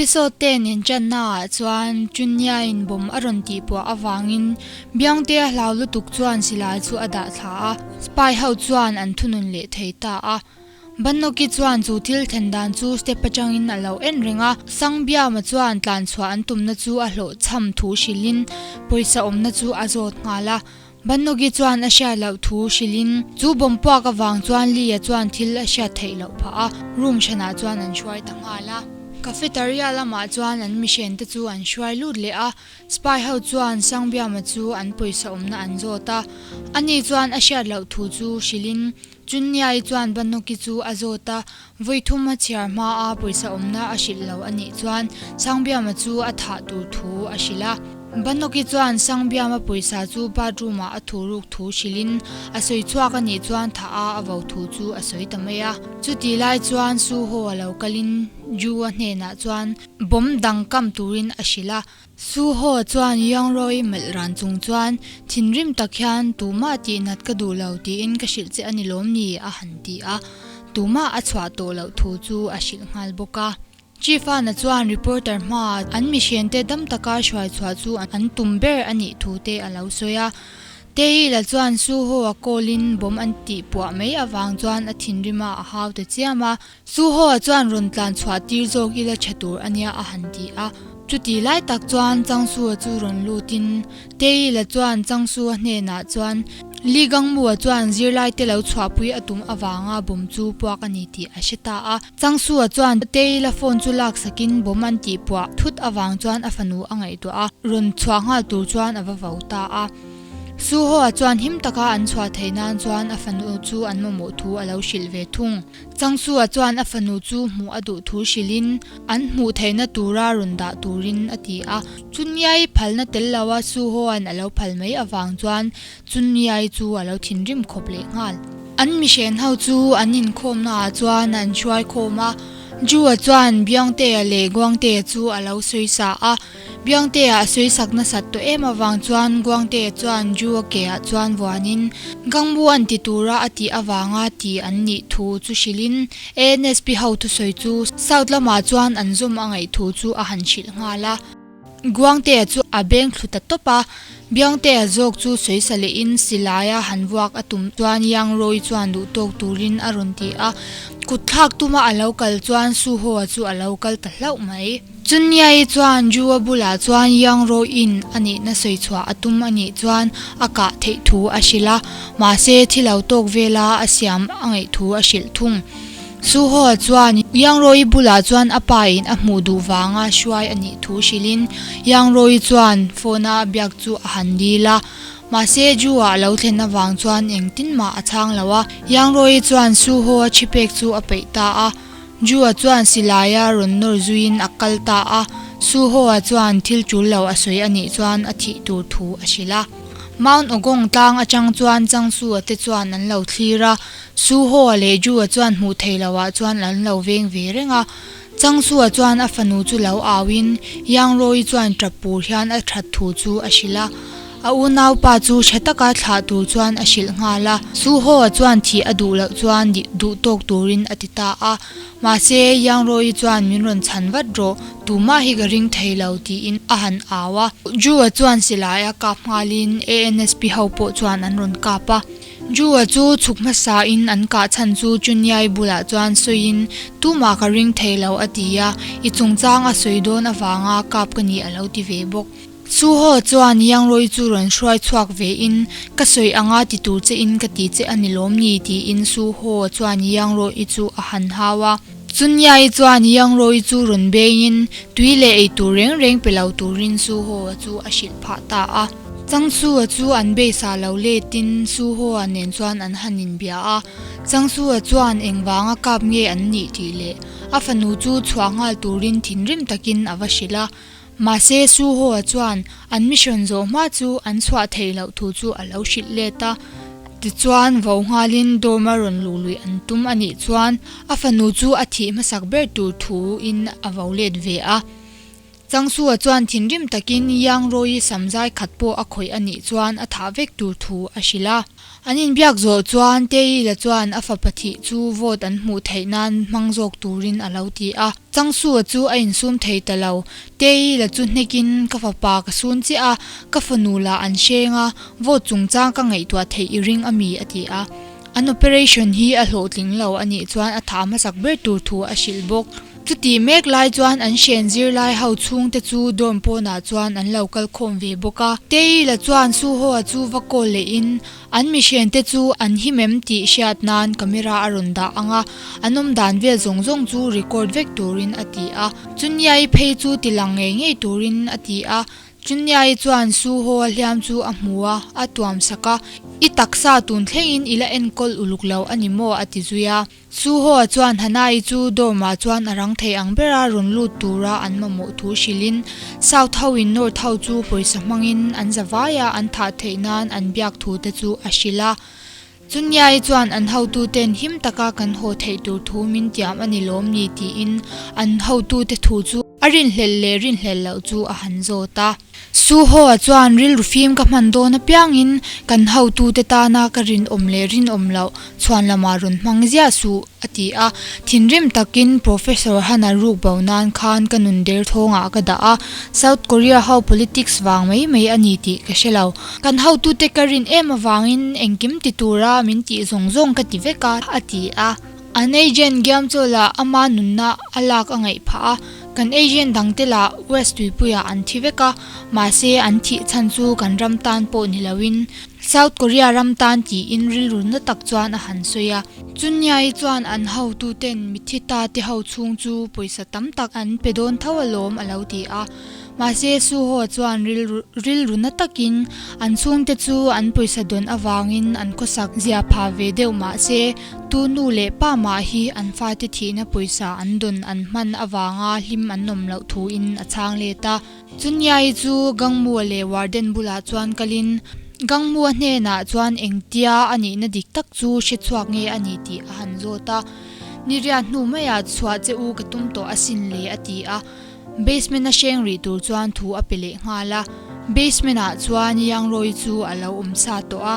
Episode ten inṭanna ah chuan Chunniain bomb a rawn tihpuah avangin Biangtea hlau lutuk chuan silai chu a dah thla a, spy ho chuan an thunun leh thei ta a. Bannoki chuan chu thil thlen dan chu step atangin a lo en reng a, Sangbiama chuan tlanchhuah an tumna chu a hlawhchham thu hrilhin pawisa awmna chu a zawt nghal a. Bannoki chuan a hriat loh thu hrilhin chu bomb puak avang chuan Lee-a chuan thil a hriat theih loh phah a, room hranah chuan an hruai ta nghal a. Cafeteria lamah chuan an mihrian te chu an hruai lut leh a, Spy ho chuan Sangbiama chu an pawisa awmna an zawt a, ani chuan a hriat loh thu chu hrilhin Chunniai chuan Bannoki chu a zawt a, vawi thum a chhiar hma a pawisa awmna a hrilh lo a nih chuan Sangbiama chu a thah tur thu a hrilh a. Bannoki chuan Sangbiama pawisa chu bathroom ah a thu ruk thu hrilhin a sawi chhuak a nih chuan thah a a vo thu chu a sawi ta mai a. Chuti lai chuan Suho a lo kalin Ju-a hnenah chuan bomb dang kam turin a hrilh a. Su Ho chuan Yangroi melh ran chung chuan, Thinrim tak hian tumah tihnat ka duh lo tiin ka hrilh che a ni lawm ni? a han ti a. Tumah a chhuah tawh loh thu chu a hrilh nghal bawk a. Chief Ana chuan reporter hmaah an mihriante dam taka hruai chhuah chu an tum ber a nih thu te a lo sawi a. Tei la chuan Su Ho a call in bomb an tih puah mai avang chuan a thinrim a a hau ta chiam a. Su Ho a chuan rawn tlan chhuah tir zawk ila tha tur a nia a han ti a. Chuti lai tak chuan Changsu-a chu rawn lutin Tei la chuan Changsu-a hnenah chuan Li Gangmu-a chuan zirlaite lo chhuahpui a tum avanga bomb chu puak a ni tih a hre ta a. Changsu-a chuan Tei la phone chu laksakin bomb an tih puah thut avang chuan a fanu a ngaihtuah a, rawn chhuah nghal tur chuan a va vo ta a. Suho-a chuan him taka an chhuah theih nan chuan a fanu chu an mamawh thu a lo hrilh ve thung. Changsu-a chuan a fanu chu hmuh a duh thu hrilhin an hmuh theihna tura rawn dah turin a ti a. Chunniai phalna tel loa Suho-a'n a lo phal mai avang chuan Chunniai chu a lo thinrim khawp leh nghal. An mihren ho chu an inkhawmnaah chuan an hruai khawm a, Ju-a chuan Biangtea leh Guangtea chu a lo sawi sa a. Biangtea a sawi sak nasat tawh em avang chuan Guangtea chuan Ju-a keah chuan vuanin Gangmu an ti tura a tih avanga ti an nih thu chu hrilhin ANSP ho thusawi chu South lamah chuan an zawm a ngaih thu chu a han hrilh nghal a. Guangtea chu a beng thlu ta tawp a, Biangtea zawk chu sawi sa lehin silaia han vuak a tum chuan Yangroi chuan duh tawk turin a rawn ti a, kut thlak tuma a lo kal chuan Suho-a chu a lo kal ta hlauh mai. Chunniai chuan Ju-a bulah chuan Yangroi-in a nihna sawi chhuah a tum a nih chuan a kah theih thu a hrilh a, mahse thi lo tawk vela a siam a ngaih thu a hrilh thung. Suho-a chuan Yangroi bulah chuan a pa in a hmuh duh vanga hruai a nih thu hrilhin Yangroi chuan phone-a a biak chu a han dil a, mahse Ju-a a lo thlen avang chuan engtin mah a chhang lo a, Yangroi chuan Suho-a thi pek chu a peih ta a, Ju-a chuan silaia rawn nawr zuiin a kal ta a, Suho-a chuan thil tul lo a sawi a nih chuan a thih tur thu a hrilh a. Mount Ogong tlang atang chuan Changsu-a te chuan an lo thlir a, Suho-a leh Ju-a chuan hmuh theih lohah chuan an lo veng ve reng a. Changsu-a chuan a fanu chu lo auin Yangroi chuan tap pur hian a that thu chu a hrilh a. A unaupa chu hre taka thlah tur chuan a hrilh nghal a. Suho-a chuan thih a duh loh chuan duh tawk turin a ti ta a. Mahse, Yangroi chuan min rawn chhan vat rawh, tumah hi ka ring thei lo tiin a han au a. Ju-a chuan silai a kap nghalin ANSP ho pawh chuan an rawn kap a. Ju-a chu chhuk hmasa in an kah chhan chu Chuniai bulah chuan sawiin tumah ka ring thei lo a ti a, i chungchang a sawi dawn avanga kap ka ni a lo ti ve bawk. Suho chuan Yangroi chu rawn hruai chhuak ve in ka sawi anga ti tur che in ka ti che a ni lawm ni tiin Suho chuan Yangroi chu a han hau a. Chuniai chuan Yangroi chu rawn bengin tui leh ei tur reng reng pe lo turin Suho chu a hrilh phah ta a. Changsu-a chu an base-ah lo letin Suho-a nen chuan an han inbia a. Changsu-a chuan engvanga kap nge an nih tih leh a fanu chu chhuah nghal turin thinrim takin a va hrilh a. Mahse Suho-a chuan an mission zawh hma chu an chhuah theih loh thu chu a lo hrilh let a. Tichuan vo nghalin dorm-a rawn luh luih an tum a nih chuan a fanu chu a thih hmasak ber tur thuin a vo let ve a. Changsu-a chuan thinrim takin Yang Royi samzai khat pawh a khawih a nih chuan a thah vek tur thu a hrilh a. An inbiak zawh chuan Teila chuan a fapa thih chu vote an hmuh theih nan hmang zawk turin a lo ti a. Changsu-a chu a insum thei ta lo. Teila chu hnekin ka fapa ka sun chiah a, ka fanu lah an hreng a, vote chungchang ka ngaihtuah theih i ring a mi a ti a. An operation hi a hlawhtling lo a nih chuan a thah hmasak ber tur thu a hrilh bawk. Chutih mek lai chuan an hren zirlai ho chhungte chu dorm pawnah chuan an lo kal khawm ve bawk a. Teila chuan Suho-a chu va call lehin an mihrente chu an him em tih hriat nan camera a rawn dah ang a, an awm dan vel zawng zawng chu record vek turin a ti a. Chuniai phei chu ti lang ngei ngei turin a ti a. Chuniai chuan Suho-a hliam chu a hmu a, a tuam sak a, I taksa tun thlengin i la enkawl uluk lo a ni maw? a ti zui a. Suho-a chuan Hanai chu dorm-ah chuan a rang thei ang bera rawn lut tura an mamawh thu hrilhin South ho-in North ho chu pawisa hmangin an zavaia an thah theih nan an biak thu te chu a hrilh a. Chuniai chuan an hotuten him taka kan haw theih tur thu min tiam a ni lawm ni tiin an hotute thu chu a rinhlelh leh rinhlelh loh chu a han zawt a. Suho-a chuan rilru fim ka hman dawn apiangin kan hotute tana ka rinawm leh rinawm loh chhuan lamah rawn hmang ziah suh, a ti a. Thinrim takin Professor Hana ruk bo nan khan ka nun derthawngah ka dah a, South Korea ho politics vang mai mai a ni tih ka hre lo. Kan hotute ka rin em avangin engkim ti tura min tih zawng zawng ka ti vek a, a ti a. An agent Giam chu lah ama nunna a lak a ngaih phah a, kan agent dangte lah West tuipuiah an thi vek a, mahse an thih chhan chu kan ram tan pawh ni loin South Korea ram tan tiin rilru na tak chuan a han sawi a. Chuniai chuan an hotuten mitthi ta te ho chhung chu pawisa tam tak an pe dawn tho alawm a lo ti a. Mahse Suho chuan rilru na takin an chhungte chu an pawisa dawn avangin an khawsak zia phah ve deuh mahse tu nu leh pa mah hi an fate thihna pawisa an dawn an hman avanga hlim an awm loh thuin a chhang let a. Chuniai chu Gangmua leh Warden bulah chuan kalin Gangmua hnenah chuan engtia a nihna dik tak chu hre chhuak nge a ni tih a han zawt a. Niriat hnu maiah chhuah che u ka tum tawh asin le a ti a. Basement a hreng rih tur chuan thu a pe leh nghal a, basement ah chuan Yangroi chu a lo awm sa tawh a,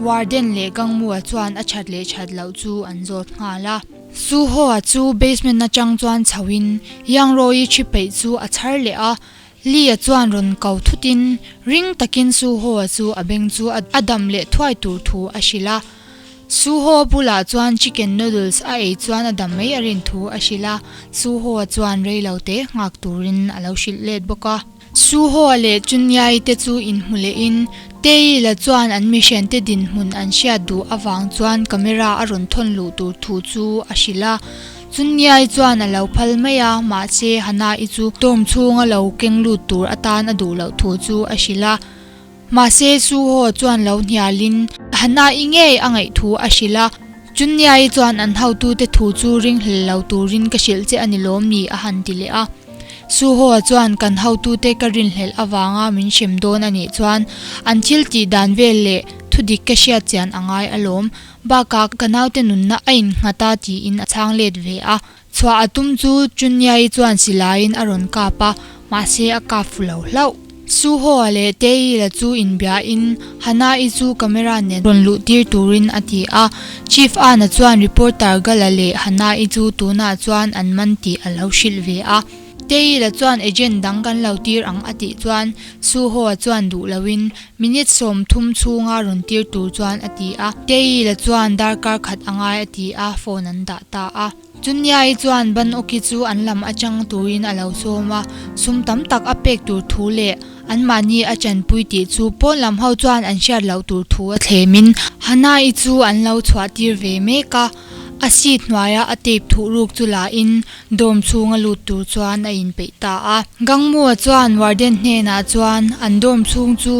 warden leh Gangmua chuan a that leh that loh chu an zawt nghal a. Suho-a chu basement atang chuan chho in Yangroi thi peih chu a chhar leh a, Lee-a chuan rawn ko thut in ring takin Suho-a chu a beng chu a dam leh thuai tur thu a hrilh a. Suho bulah chuan chicken noodles a ei chuan a dam mai a rin thu a hrilh a, Suho-a chuan rei lo te nghak turin a lo hrilh let bawk a. Suho-a leh Chunyai te chu inhmu lehin Tae-la chuan an mihriante dinhmun an hriat duh avang chuan camera a rawn thawn luh tur thu chu a hrilh a. Chunyai chuan a lo phal mai a, mahse Hana-i chu dorm chhunga lo keng lut tur atan a duh loh thu chu a hrilh a. Mahse, Suho chuan lo hnialin Hana-i ngei a ngaih thu a hrilh a. Chunniai chuan an hotute thu chu ringhlel lo turin ka hrilh che a ni lawm ni a han ti leh a. Suho chuan kan hotute ka rinhlelh avanga min hrem dawn a nih chuan an thil tih dan vel leh thudik ka hriat chian a ngai alawm. Bakah ka naute nunna a innghat a tiin a chhang let ve a. Chhuah a tum chu Chunniai chuan silaiin a rawn kap a, mahse a kap fu lo hlauh. Suho-a leh Tae-la chu inbiain Hana-i chu camera nen rawn luh tir turin a ti a. Chief An-a chuan reporter Gala leh Hana-i chu tunah chuan an man tih a lo hrilh ve a. Tae-la chuan agent dang kan lo tir ang a tih chuan Suho-a chuan duh loin minute 30 chhunga rawn tir tur chuan a ti a. Tae-la chuan darkar khat a ngai a ti a, phone an dah ta a. Chuniai chuan Ban Awki chu an lam atang turin a lo sawm a, sum tam tak a pek tur thu leh anmahni a chanpui tih chu pawn lam ho chuan an hriat loh tur thu a thlemin Hana-i chu an lo chhuah tir ve mek a, a seat hnuaia a tape thuh ruk chu lahin dorm chhunga lut tur chuan a inpeih ta a. Gangmua chuan warden hnenah chuan an dorm chhung chu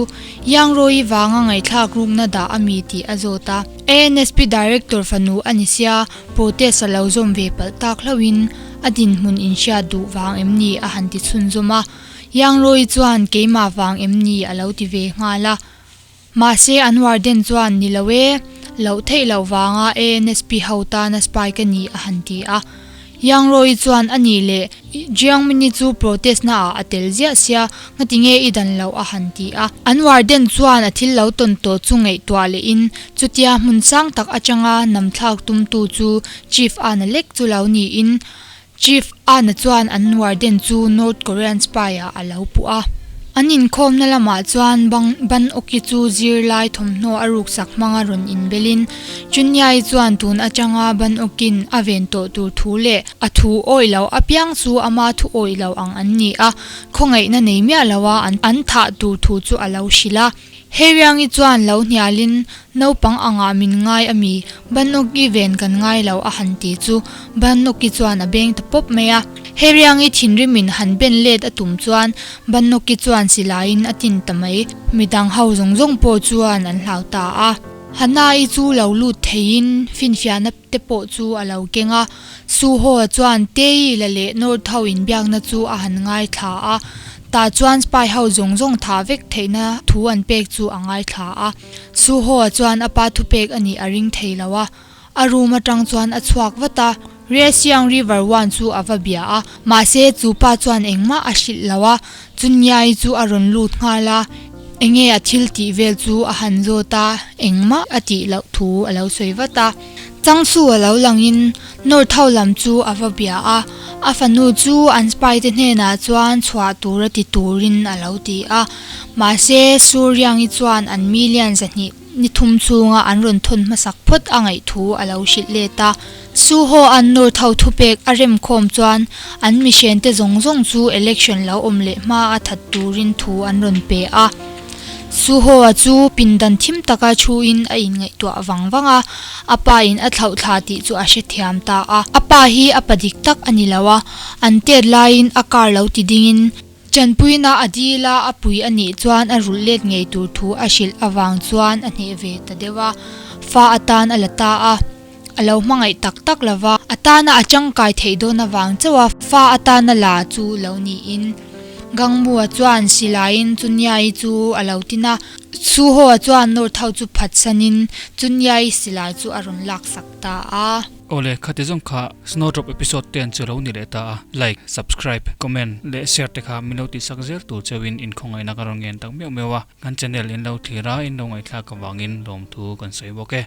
Yangroi vanga ngaihthlak rukna dah a mi tih a zawt a, ANSP director fanu a ni sia, Protest a lo zawm ve palh tak hlauhin a dinhmun inhriat duh vang em ni a han ti chhunzawm a, Yangroi chuan keimah vang em ni a lo ti ve nghal a. Mahse an warden chuan ni lo e, loh theih loh vanga ANSP ho tana spy ka ni a han ti a. Yang Roi chuan a nih leh Jiangmini chu protest na ah a tel ziah sia, ngati nge i dan loh a han ti a. An warden chuan a thil lo tawn tawh chu ngaihtuah leh in chutia hmun sang tak atanga namthlak tumtu chu Chief Ana lek chu lo niin Chief Ana chuan an warden chu North Korean spy ah a lo puh a. An inkhawmna lamah chuan bang Ban Awki chu zirlai thawmhnaw a ruksak hmanga rawn inbelin Chunyai chuan tun atanga Ban Awkin a ven tawh tur thu leh a thu awih loh apiang chu ama thu awih lo ang an ni a, khawngaihna nei miah loa an thah tur thu chu a lo hrilh a. Heriangi chuan lo hnialin, Naupang angah min ngai a mi, Bannock-i ven kan ngai lo a han ti chu Bannock-i chuan a beng ta pawp mai a. Heriangi thinrimin han ben let a tum chuan Bannock-i chuan silaiin a tin ta mai. Midang ho zawng zawng pawh chuan an hlau ta a. Hana-i chu lo lut theiin finfiahna te pawh chu a lo keng a. Suho-a chuan Tei la leh North ho inbiakna chu a han ngaithla a. Tah chuan spy ho zawng zawng thah vek theihna thu an pek chu a ngaithla a. Suho-a chuan a pa thupek a nih a ring thei lo a. A room atang chuan a chhuak vat a. Riasiang River One chu a va bia a. Mahse chu pa chuan engmah a hrilh lo a. Chungyai chu a rawn lut nghal a. Enge a thil tih vel chu a han zawt a, engmah a tih loh thu a lo sawi vat a. Changsu a lo langin North ho lam chu a va bia a, a fanu chu an spy te hnenah chuan chhuah tur a ti turin a lo ti a. Mahse, Suriangi chuan an million 200 ni thum chhunga an rawn thawn hmasak phawt a ngaih thu a lo hrilh let a. Suho an North ho thupek a remkhawm chuan an mihrente zawng zawng chu election lo awm leh hma a that turin thu an rawn pe a. Suho-a chu pindan thim taka thuin a inngaihtuah vang vang a, a pa in a thlauh thla tih chu a hrethiam ta a. A pa hi a pa dik tak a ni lo a, an tet laiin a car lo ti dingin tanpuina a dil a, a pui a nih chuan a rulh let ngei tur thu a hrilh avang chuan a hneh ve ta deuh a, fa atan a la ta a. A lo hmangaih tak tak lo va, a tana a tangkai theih dawn avang chauh a fa atana la chu lo niin. Gangmua chuan silaiin Chuniai chu a lo tin a, Suho-a chuan North ho chu phatsanin Chuniai silai chu a rawn laksak ta a. Awle, khati zawng kha Snowdrop episode te an chu lo ni leh ta a, like, subscribe, comment leh share te kha min lo tihsak zel tur cheuhin inkhawngaihna ka rawn ngen tak meuh meuh a, kan channel in lo thlir a, in lo ngaihthlak avangin lawmthu kan sawi bawk e.